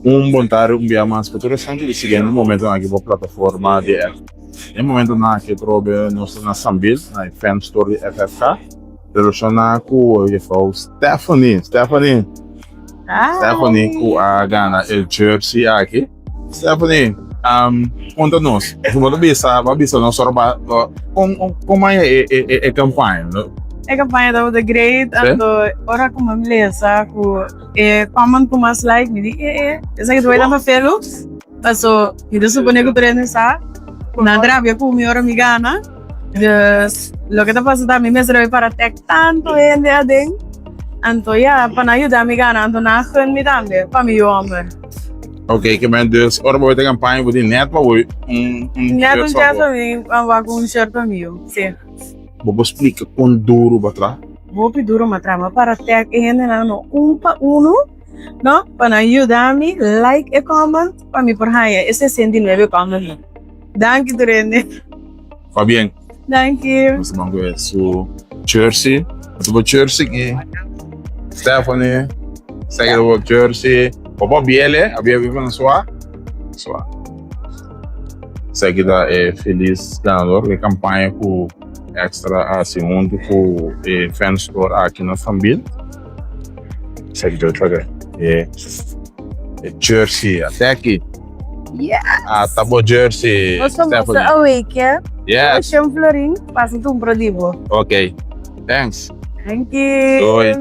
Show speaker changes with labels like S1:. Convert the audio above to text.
S1: Un bon tardi un bia mas pa tur esnan ku ta siguiendo e momentonan aki pa plataforma di F. E momentonan aki atrobe nos ta na Sambil na e fan store di FFK relashoná ku jefrouw Stephanie. Stephanie, Stephanie ku a gana e jersey aki. Stephanie, konta nos, bo ta bisa, bo a bisa nos ora ba, kon kon a e e kampaña?
S2: E kampaña tabata great, anto ora ku mi lesa ku e comment ku mas like, mi di e e esaki ta bai ta felu, paso mi ta supone ku tur hende sa ku nan ta rabia ku mi ora mi gana, dus loke ta pasa ta mi mester a bai para tag tantu hende aden, anto ya pa nan yuda mi gana, anto nan a gun mi tambe pa mi yu homber.
S1: Ok, ke men dus ora bo ta campaña bo tin net pa bo un un
S2: Net un shirt pa mi, pa wak un shirt pa mi yu, si.
S1: Bo por splika kon duru bo a traha?
S2: Hopi duru mi a traha, mi a para tag e hendenan no un pa uno, no, pa nan yuda mi like e comment pa mi por haña e 69 comment nan. Danki tur hende.
S1: Pabien.
S2: Danki.
S1: Nos ban ku su jersey. Nos bo jersey ki Stephanie. Segi bo jersey. Bo biele, a biele viva na sua. Sua. Segi da e feliz ganador de campaña ku extra hasi hunto ku e fan store aki na Sambil. Segi do traga e jersey ateki.
S2: Yes.
S1: Ata bo jersey,
S2: Nos famoso
S1: Stephanie.
S2: away ke.
S1: Yes.
S2: Ocean Florin, pasa tu un pro di bo.
S1: Ok. Thanks.
S2: Thank you.
S1: Doei.